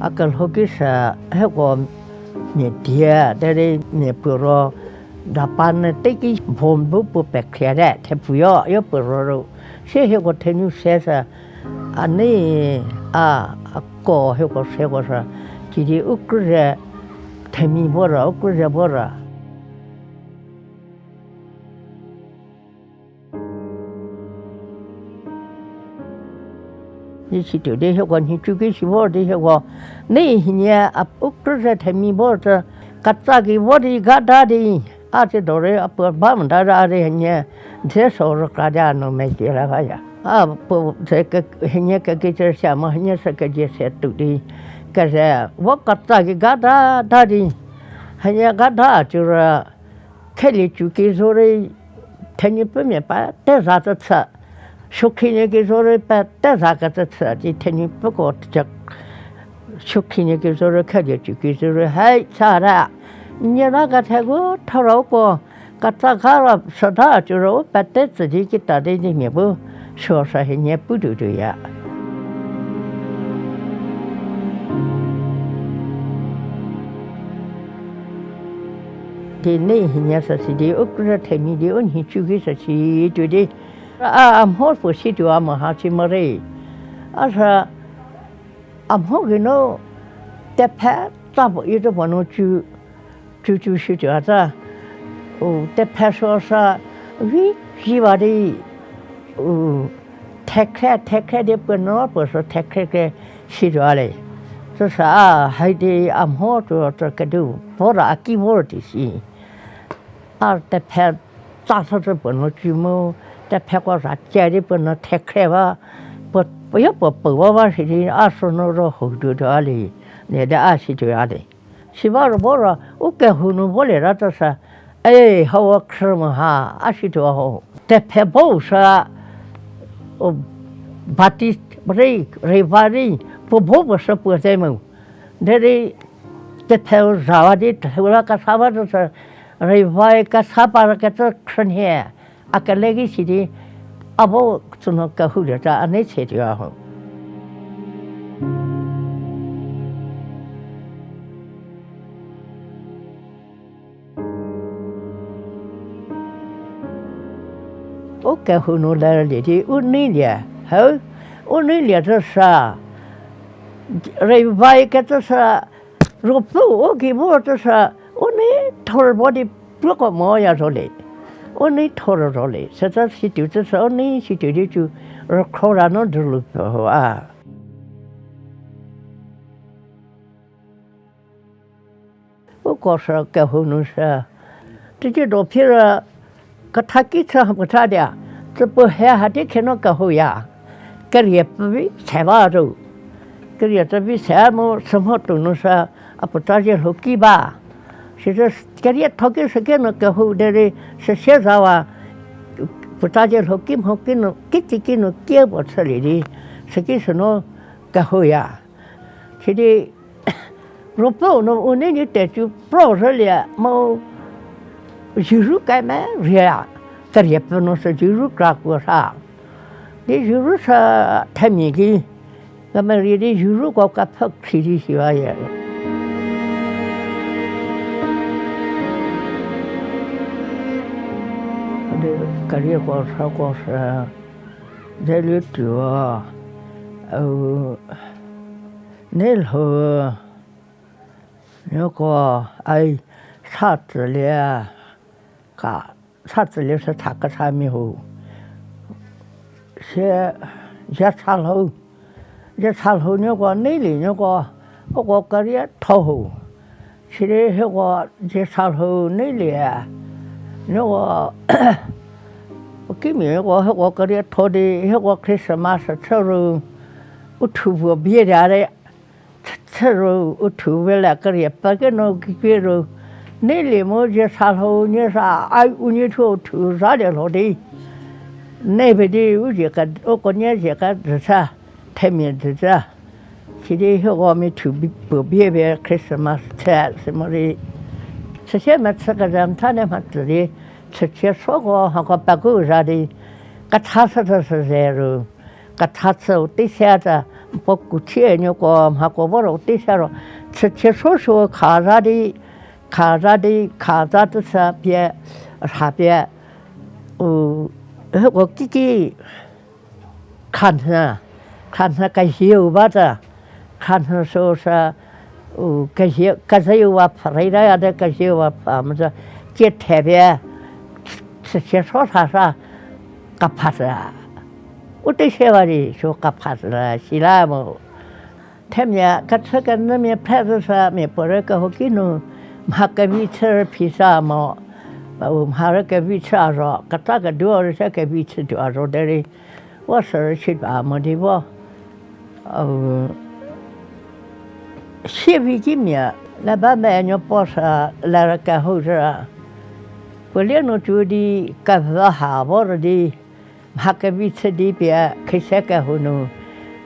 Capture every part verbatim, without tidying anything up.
A kelho ki sü hieko mia die, derei mia puo ro, dapa nyü teki bom bu puo pekhrie te, thepfuyo, yo puo ro ro. Sie hieko thenu se sü, a nei, a, a ko hieko seko sü, kidi u krüze themia bo ra, u krüze bo ra. Di situo di hieko nhicu ki si vor di hieko, nei hienie a u krüze themia bo tsü, ketsa ki vo di gada di, a tsiedo rei a puo ba mota a rei hienie, dze so rükra di a nu mezhie la baya. A puo ze ke, hienie kekicü sia mo hienie sü kezie se tuo di, keze vo ketsa ki gada da di, hienie gada a tsura, khelie cu ki zo rei, thenupfümia peteza tsüchü, sukhrinie ki zo rei peteza kecüchü di thenupfüko, sukhrinie ki zo rei khelie cu ki zo rei hai cha ra. Nie la kethegu thora uko, ketsa ga ra süda a tsura u pete tsü di kita di di mia bu, süu sü hienie pu tuotuoya. Di nei hienie sü si di u krü themia di u nhicu ki sü si tuo di, a, a mho puo si tuo a mo ha si morei. A sü a mho geinu tephe tsa puo i zo puo nu cu, cu cu si tuo a tsa. U tephe süu sü vi ziwa di, u thekhre, thekhre di puo nu puo sü thekhre ke si tuo a le. Süsü a hai di a mho tuo tsü kediu vor a ki vor di si. A tephe tsa sü tsü puo nu cu mu, tepheko za ca di puo nu thekhre ba, puo, puo yo puo puo ba ba si di a sünu ro hou tuo tuo a le, nie di a si tuo a le. Si ba ro bo ro, u kehou nu volie ra tsü sü, e, hau khrü mo ha, a si tuo ho. Tephe bou sü, u, Baptist rei, Revival rei, puo bo puo sü puo te mu. Derei tephe zawa di thela kesa ba tsü sü, Revival kesa ba kecü khrünhie, a kele ki si di, a bo tsünu kehou lie ta a nei se tuo a ho. U kehou nu lerlie di u neilie, heu, u neilie tsü sü, Revival kecü sü, Ruopfü u ki vor tsü sü, u nei thor bo di puoko moya zo le. U nei thor zo le. Sütsa situo tsü sü u nei situo di cu rükhro ra nu dzülu pfü ho a. Uko sü kehou nu sü, teicie do phira, ketha ki chü ha puo tha dia, tsü puo he ha di khie nu kehouya. Keriepfü vi se ba ro. Keriepfü vi se mu sümho tuo nu sü, a puo tsa zie lhou ki ba. Sisü kerietho ki süki nu kehou derei süsie zawa, puo tsa zie lhou ki mho ki nu, ki tsi ki nu kie puo chülie di, süki sünu kehouya. Sidi Ruopfü nu u nei di tecu pro rülie mu, zuru keme ria, keriepfü nu sü zuru kra kuo sa. Di zuru sü themia ki, kemerie di zuruko kepfhü khri di siwa ye. Di kerieko süko sü, dze lu tuo, u, nei lhou, nieko, ai, sa tsülie, ka, sa tsülie sü tha kesa mi ho. Sie, zie sa lhou, zie sa lhou nieko neilie nieko, uko kerietho ho. Sidi hieko zie sa lhou neilie, nieko, u kimia nieko hieko kerietho di hieko Christmas chü ru, u thu puo bie dia re, chü ru u thu vele keriepfü ki nu kikrie ru, neilie mu zie sa lhou nie sa, ai u nie thuo u thu zalie lho di, nei pe di u zie ke, uko nie zie kejü sa, themia jü sa. Sidi hieko mi thu bi, puo bie pie Christmas chü sü morei, süsie mechü kezha mtha ne mha tsü di, chüchie süko hako peku za di, ketha sü sü sü ze ru, ketha chüu tei se ta, puo kuthie nuoko mhako vo ro u tei se ro, chüchie so so khaza di, khaza di, khaza tüsa pie, rha pie, u, heko kiki, khanhü, khanhü kehieu ba ta, khanhü süsü, u, kehie, kezeyuwa pfhü rei ta ya de kezeyuwa pfhü mo zo, cie the pie, chüchie so sa sa, kapha sü. U tei se ba di, sü kapha sü la, sila mo. Themia kechü kenyümia phe zü sa mia puorei kehouki nu mha kevi chü rei phi sa mo, u mha rei kevi chü a zo, keta keduo rei se kevi chü tuo a zo derei, vo sü rei si ba mo di vo. Sievi kimia, la ba me nuo puo sa, la rei kehou zhü ra. Puo lie nu tuo di, kevü ha vo rei di, mha kevi chü di pie khise kehou nu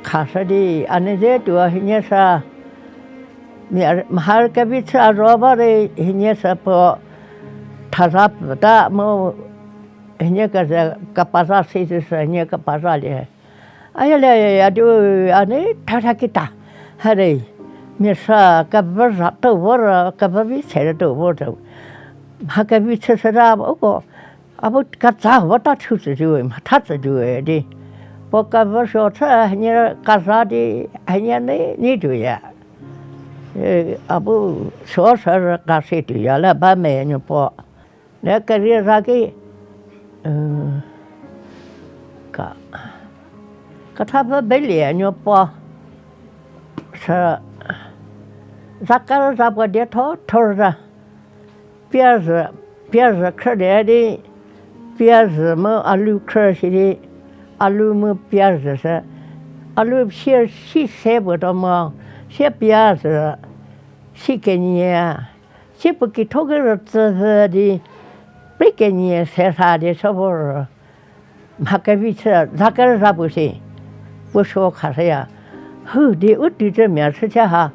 khashü di, a nei ze tuo hienie sa, mia, mha kevi chü a zo ba rei hienie sa puo thaza pfüta mu hienie keze kepazha si süsü hienie kepazhalie. A ya le ya di, a nei thatha kita. Hare, mia sa kevü zha tuo vo ro, kevü vi se rei tuo vo zo. Mha kevi chü süta uko, a bu ketsa vo ta thu tsü tuo, mhatha tsü tuo di. Puo kevü suo chü hienie kazha di, hienie nei, nei tuoya. A bu suo sü rei ka se tuoya la ba me nuo puo. Ne kerie za ki, ka, ketha pfü belie nuo puo. Sü, za kerü za puo die tho thor za. Piazü, piazü khrü di di, piazü mu alu khrü si di, alu mu piazü sü, alu sie si se puo tuo mo, sie piazü, si kenie, sie puo kitho kerü tsüvü di, pri kenie se sa di sü vo ro. Mha kevi chü, za kerü za puo si, puo suo khashüya. Hü di u tuo cü mia chücie ha.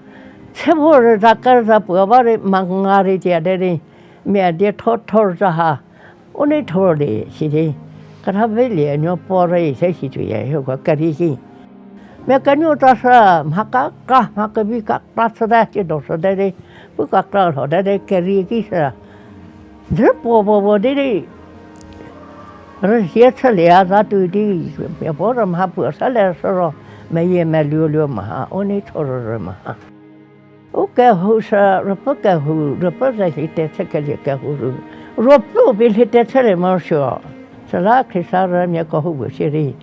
Se vo rei za kerü za puo ba rei manga rei tia derei, mia die tho thor za ha. U nei thor di si di. Ketha belie nuo puo rei se si tuoya hieko kerie ki. Mia kenuo ta sü mha kekra, mha kevi kekra chüte, ciedo süte di. Pu kekra lhote di kerie ki sü. Dzü puo puo puo di di. Rüzie chülieya za tuo di, mia puo rei mha puo sa le sü ro, meyie meluoluo mha, u nei thor rü mha. U kehou sü, ruopfü kehou, ruopfü ze lhite chükelie kehou ru. Ruopfüu pie lhite chülie morosuo. Süla Khrista rümia kehoupuo shierei.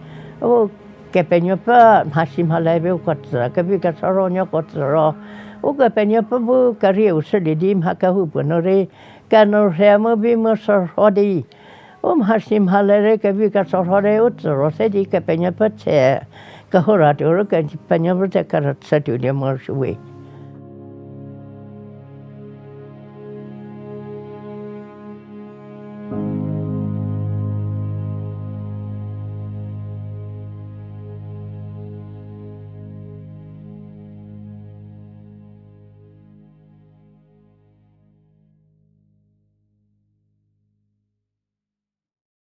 U Kepenuopfü mhasi mhale pie uko tsü, kevi kesa ro nuoko tsü ro. Ukepenuopfü bu kerieu shülie di mha kehoupuo nu rei, kenourhei mu vi mu sürho di. U mhasi mhale rei kevi kesa ro rei u tsü ro se di Kepenuopfü tse, kehou ra tuo ro Kepenuopfü tse kerüchü tuolie morosuo we.